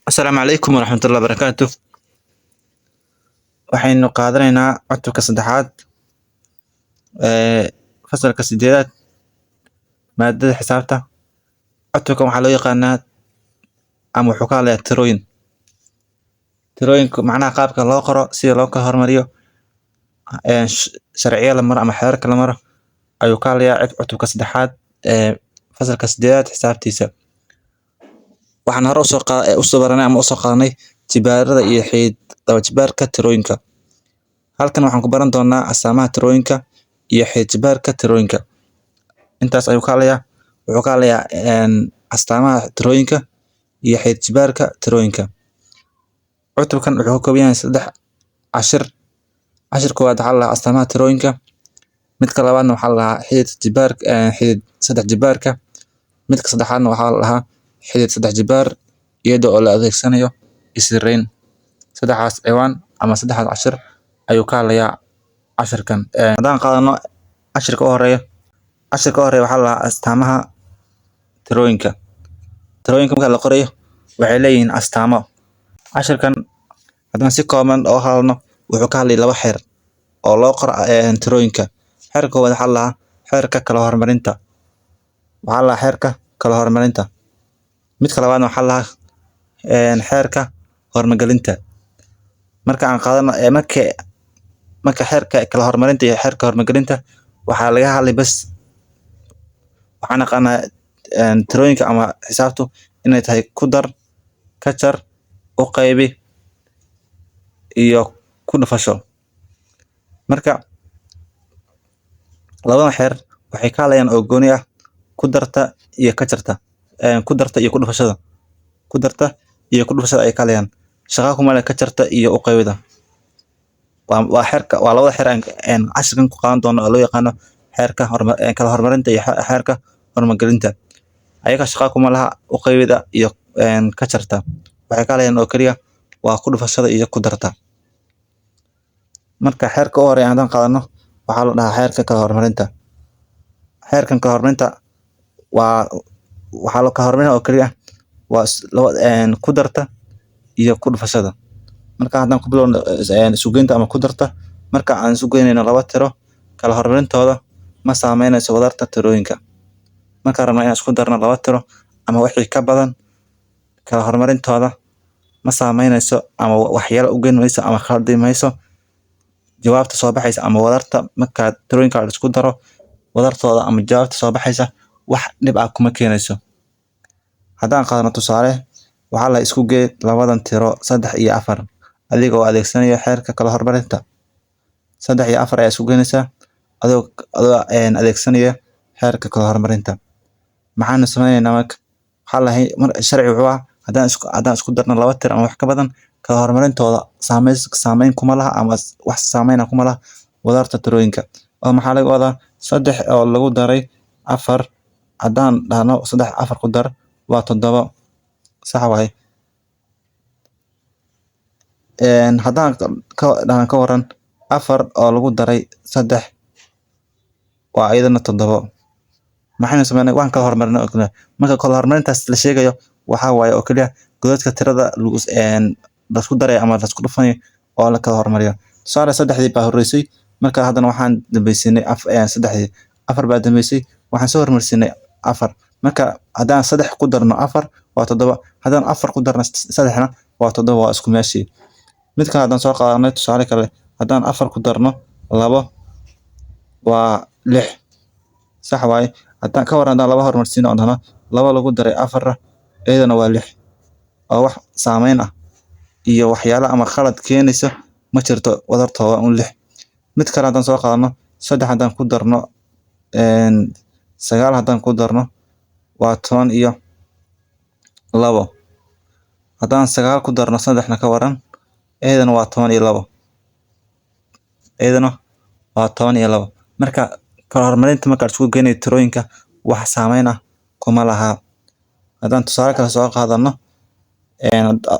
Asalaamu calaykum waraxmatullahi wabarakaatu. Waxaynu qaadanaynaa cutubka saddexaad ee fasalka sideedaad, maadada xisaabta. Cutubkan waxaa loo yaqaanaa ama wuxuu ka hadlayaa tirooyin. Tirooyinku macnaha qaabka loo qoro, sida loo kala hormariyo, sharciyo la maro ama xeerarka la maro ayuu ka hadlayaa cutubka saddexaad ee fasalka sideedaad xisaabtiisa. Waxaan hore usoo baranay ama usoo qaadanay jibaarada iyo xidid laba jibaarka tirooyinka. Halkan waxaan ku baran doonaa astaamaha tirooyinka iyo xidid jibaarka tirooyinka. Intaas ayuu ka hadlayaa. Wuxuu ka hadlayaa astaamaha tirooyinka iyo xidid jibaarka tirooyinka. Cutubkan wuxuu ka kooban yahay saddex cashir. Cashir koowaad waxaa la dhahaa astaamaha tirooyinka. Midka labaadna waxaa la dhahaa xidid jibaarka, xidid saddex jibaarka. Midka saddexaadna waxaa la dhahaa xidid saddex jibaar iyadoo oo la adeegsanayo isirayn. Saddexdaas ciwaan ama saddexdaas cashir ayuu ka hadlayaa cashirkan. Haddaan qaadano cashirka u horeeya. Cashirka u horeeya waxaa la dhahaa astaamaha tirooyinka. Tirooyinka marka la qorayo waxay leeyihiin astaamo. Cashirkan haddaan si kooban oo hadalno, wuxuu ka hadlay laba xeer oo loo qoro tirooyinka. Xeerka koowaad waxaa la dhahaa xeerka kala hormarinta. Waxaa la dhahaa xeerka kala hormarinta. Midka labaadna waxaa la dhahaa xeerka hormagelinta. Marka aan qaadano marka xeerka kala hormarinta iyo xeerka hormagelinta waxaa laga hadlay bas. Waxaan naqaanaa tirooyinka ama xisaabtu inay tahay ku dar, ka jar, u qaybi iyo ku dhufasho. Marka labadan xeer waxay ka hadlayaan oo gooni ah ku darta iyo ka jarta, ku darta iyo ku dhufashada. Ku darta iyo ku dhufashada ay ka hadlayaan. Shaqa kuma leh ka jarta iyo u qaybida. Waa xeerka, waa labada xeer aan cashirkan ku qaadan doono oo loo yaqaano xeerka kala horumarinta iyo xeerka horumargelinta. Ayaga shaqa kuma laha u qaybida iyo ka jarta. Waxay ka hadlayaan oo kaliya waa ku dhufashada iyo ku darta. Marka xeerka u horeeya haddaan qaadano, waxaa la dhahaa xeerka kala horumarinta. Xeerkan kala horumarinta waa waxaa la kala horumarin oo kaliya waa laba, ku darta iyo ku dhufashada. Marka haddaan ku bilowno isugeynta ama ku darta, marka aan isu geynayno laba tiro, kala horumarintooda ma saameynayso wadarta tirooyinka. Markaan rabno inaan isku darno laba tiro ama wixii ka badan, kala horumarintooda ma saameynayso ama waxyeelo u geyn mayso ama khaldi mayso jawaabta soo baxaysa ama wadarta. Marka tirooyinka la isku daro, wadartooda ama jawaabta soo baxaysa wax dhib ah kuma keenayso. Haddaan qaadano tusaale, waxaa la isku geey labadan tiro 3 iyo 4 adigoo adeegsanaya xeerka kala horumarinta. 3 iyo 4 ayaa isku geynaysaa adoo adeegsanaya xeerka kala horumarinta. Maxaanu sameynaynaa marka? Waxaa la mar sharci wuxuu ah haddaan isku darno laba tiro ama wax ka badan, kala horumarintooda saameyn kuma laha ama wax saameyn ah kuma laha wadarta tirooyinka. Oo maxaa laga wadaa? 3 oo lagu daray 4, haddaan dhahno 3 4 ku dar waa 7, sax waaye. Haddaan ka dhahno ka waran 4 oo lagu daray 3 waa iyadana 7. Maxaynu sameynay? Waan kala horumarinay oo kaliya. Marka kala horumarintaas la sheegayo waxaa waaye oo kaliya godadka tirada lagu la isku daray ama la isku dhufanayo oo la kala horumariyo. Tusaale, saddexdii baa horreysay, marka haddana waxaan dambaysiinay saddexdii, 4 baa dambeysay, waxaan soo horumarsiinay 4. Marka haddaan 3 ku darno 4 waa 7, haddaan 4 ku darno 3na waa 7, waa isku meeshii. Mid kale haddaan soo qaadanay tusaale kale, haddaan 4 ku darno 2 waa 6, sax waaye. Haddaan ka waran haddaan 2 horumarsiino oo dhahno 2 lagu daray 4 iyadana waa 6, oo wax saameyn ah iyo waxyaalo ama khalad keenaysa ma jirto, wadartooda un 6. Mid kale haddaan soo qaadano, 3 haddaan ku darno 9 haddaan ku darno waa 12. Haddaan 9 ku darno 3na ka waran, iyadana waa 12. Iyadana waa 12. Marka kala horumarinta marka isku geynayo tirooyinka wax saameyn ah kuma laha. Haddaan tusaale kale soo qaadano,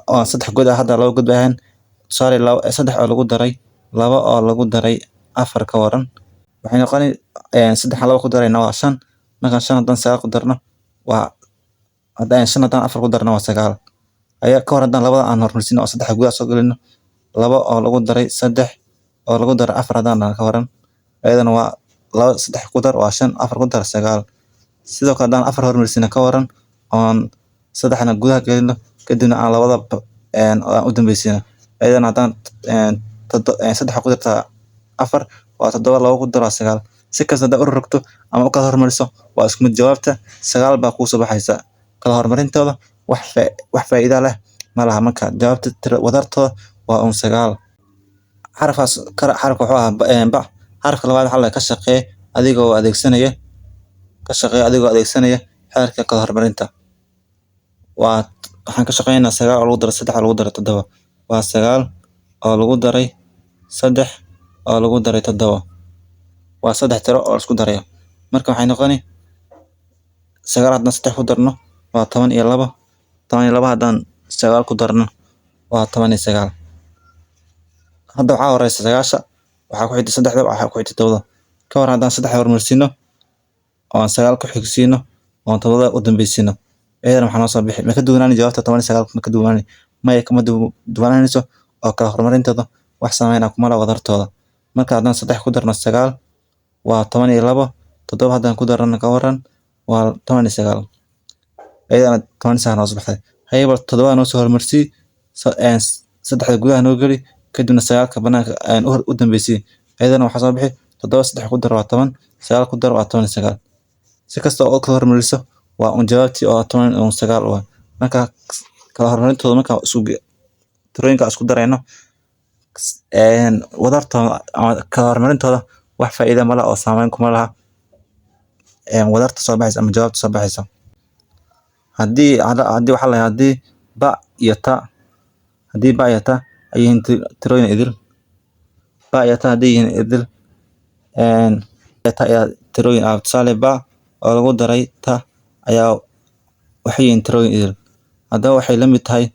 oo 3 god ah, hadda 2 god bay ahayn. Tusaale, 3 oo lagu daray 2 oo lagu daray 4 ka waran, waxay noqoni 3 2 ku darayna waa 5. Markaan 5 haddaan 9 ku darno waa, haddaan 5 haddaan 4 ku darno waa 9. Ayaa ka hor haddaan labada aan hormarsino oo saddex gudaha soo gelino, 2 oo lagu daray 3 oo lagu daray 4 haddaan ka waran, ayadana waa 2 3 ku dar waa 5, 4 ku dar 9. Sidoo kale haddaan 4 hormarsino ka waran oon 3na gudaha gelino, kadibna aan labada aan u dambeysino, ayadana haddaan 3 ku dartaa 4 waa 7, 2 ku dar waa 9. Si kasta haddaad u rogto ama u kala hormariso waa isku mid, jawaabta 9 baa kuu soo baxaysa. Kala hormarintooda wax faa'iido leh ma laha. Marka jawaabta wadartooda waa un 9. Xarafkaas xarafka wuxuu ahaa ba. Xarafka labaad waxaa la ka shaqee adigoo adeegsanaya, ka shaqee adigoo adeegsanaya xeerka kala hormarinta. Waa waxaan ka shaqeynaa 9 oo lagu daray 3 oo lagu daray 7. Waa 9 oo lagu daray 3 oo lagu daray 7. Waa 3 tiro oo isku daraya. Marka waxay noqoni 9 haddaan 3 ku darno waa 12. 12 haddaan 9 ku darno waa 19. Hadda waxaa horeysa 9, waxaa ku xigta 3, waxaa ku xigta 7. Ka hor haddaan 3 hormarsiino oo aan 9 ku xigsiino oo 7 u dambeysino, iyadana waxaa noo soo bixi ma ka duwanaani jawaabta 19, ma ka duwanaani? Maya, kama duwanaanayso oo kala hormarintooda wax saameyn ah kuma laha wadartooda. Marka haddaan 3 ku darno 9 waa 12, 7 haddaan ku darno ka waran waa 19, iyadana 19 noo soo baxday. Haye, bal 7 noo soo hormarsii, 3 gudaha noo geli, kadibna 9 banaanka u dambeysii, iyadana waxaa soo bixi 7 3 ku dar waa 10, 9 ku dar waa 19. Si kasta oo kala hormariso waa un jawaabtii oo 19 waa. Marka kala hormarintooda marka isku tirooyinka isku darayno wadartooda ama kala hormarintooda wax faa'iido ma laha oo saameyn kuma laha wadarta soo baxaysa ama jawaabta soo baxaysa. Haddii haddii waxaa la haddii ba iyo ta, haddii ba iyo ta ay yihiin tirooyin idil, ba iyo ta haddii yihiin idil, ta ayaa tirooyin ah. Tusaale, ba oo lagu daray ta ayaa waxay yihiin tirooyin idil. Haddaba waxay la mid tahay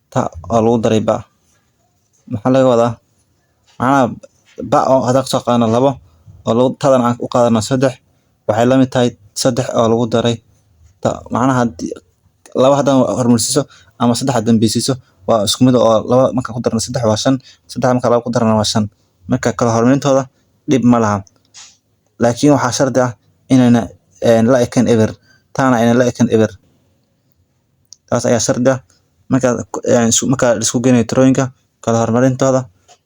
ta oo lagu daray ba. Maxaa laga wadaa? Macnaha ba oo haddaan kasoo qaadano 2 oo lagu tadan aan u qaadano 3, waxay la mid tahay 3 oo lagu daray ta. Macnaha 2 haddaan hormarsiiso ama 3 haddaan dambeysiiso waa isku mid, oo 2 markaan ku darno 3 waa 5, 3 markaan 2 ku darno waa 5. Marka kala hormarintooda dhib ma laha, laakiin waxaa shardi ah inayna la ekayn eber, taana ayna la ekayn eber. Taas ayaa shardi ah. Marka marka la isku geynayo tirooyinka, kala hormarintooda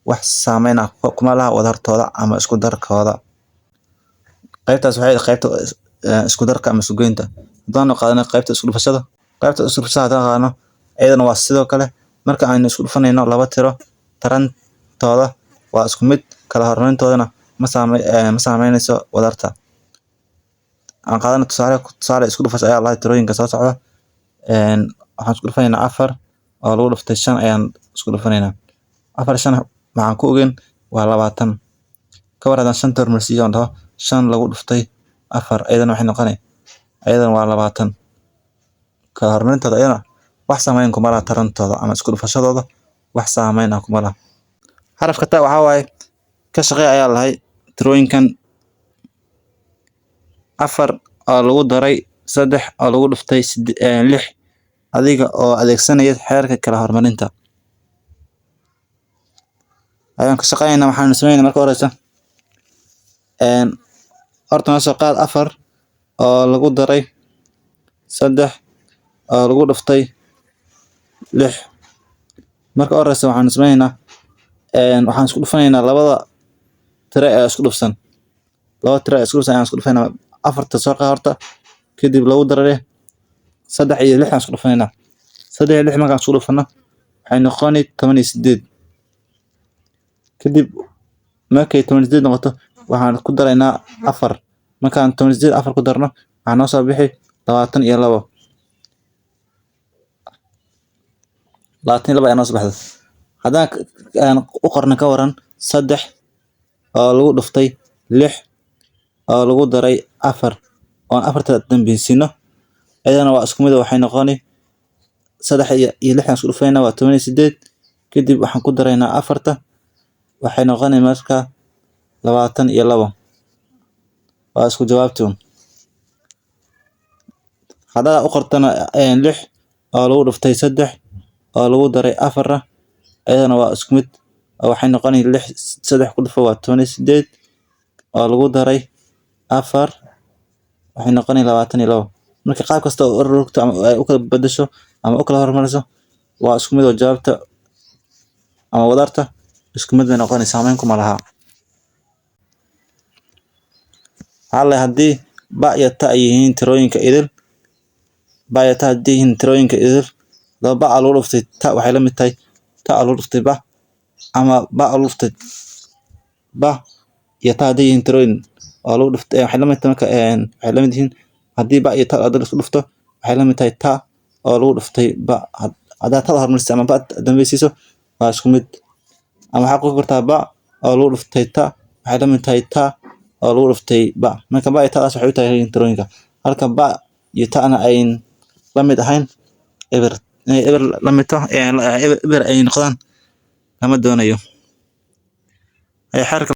wax saameyn ah kuma laha wadartooda ama isku darkooda. Qaybtaas waxay qaybta isku darka ama isku geynta. Haddaan qaadano qaybta isku dhufashada, qaybta isku dhufashada haddaan qaadano, iyadana waa sidoo kale. Marka aynu isku dhufanayno laba tiro, tarantooda waa isku mid, kala hormarintoodana ma saameynayso wadarta. Aan qaadano tusaale, tusaale isku dhufasho ayaa lahay tirooyinka soo socda. Waxaan isku dhufanaynaa 4 oo lagu dhuftay 5 ayaan isku dhufanaynaa. 4 5 maxaan ku ogeyn waa 20. Ka war haddaan 5 hormarsiiyo oon dhaho 5 lagu dhuftay 4, iyadana waxay noqonay, iyadana waa 20. Kala hormarintooda iyadana wax saameyn kuma laha tarantooda ama isku dhufashadooda wax saameyn ah kuma laha. Xarafka ta waxaa waaye ka shaqee ayaa lahay tirooyinkan 4 oo lagu daray 3 oo lagu dhuftay 6 adiga oo adeegsanaya xeerka kala hormarinta. Ayaan ka shaqeynaa. Waxaan sameynaa marka horeysa, horta noo soo qaad 4 oo lagu daray 3 oo lagu dhuftay 6. Marka horeysa waxaan sameynaa, waxaan isku dhufanaynaa labada tiro ee isku dhufsan. Laba tiro ee isku dhufsan ayaan isku dhufanaynaa. 4ta soo qaad horta, kadib lagu daray 3 iyo 6 aan isku dhufanaynaa. 3 iyo 6 markaan isku dhufano waxay noqoni 18. Kadib markay 18 noqoto waxaan ku daraynaa 4. Markaan 18 4 ku darno waxaa noo soo bixi 22. 22 ayaa noo soo baxday. Haddaan aan u qorno ka waran 3 oo lagu dhuftay 6 oo lagu daray 4 oo aan 4ta dambeysiino, iyadana waa isku mid, waxay noqoni 3 iyo 6 aan isku dhufaynaa waa 18. Kadib waxaan ku daraynaa 4ta, waxay noqoni marka 22. Waa isku jawaabtu. Haddaad u qortana 6 oo lagu dhuftay 3 oo lagu daray 4 ayadana waa isku mid oo waxay noqonay 6 3 ku dhufo waa 18 oo lagu daray 4 waxay noqonay 22. Marka qaab kasta oo u rogto ama ay u kala bedesho ama u kala hormariso waa isku mid oo jawaabta ama wadarta isku mid bay noqonaysaa, saameyn kuma laha. Waxaa haddii ba iyo ta ay yihiin tirooyinka idil, ba iyo ta haddii yihiin tirooyinka idil, laba ba lagu dhuftay ta waxay la mid tahay ta lagu dhuftay ba, ama ba lagu dhuftay ba iyo ta haddii yihiin tirooyin oo lagu dhuftay waxay la mid tahay marka waxay la mid yihiin haddii ba iyo ta la isku dhufto waxay la mid tahay ta oo lagu dhuftay ba. Haddaad tada hormariso ama ba dambeysiiso waa isku mid. Ama waxaa qori kartaa ba oo lagu dhuftay ta waxay la mid tahay ta oo lagu dhuftay ba. Marka ba iyo tadas waxay u tahay tirooyinka, halka ba iyo ta'na ay la mid ahayn eber, inay eber la mid taho, eber ay noqdaan lama doonayo. Ay xeerka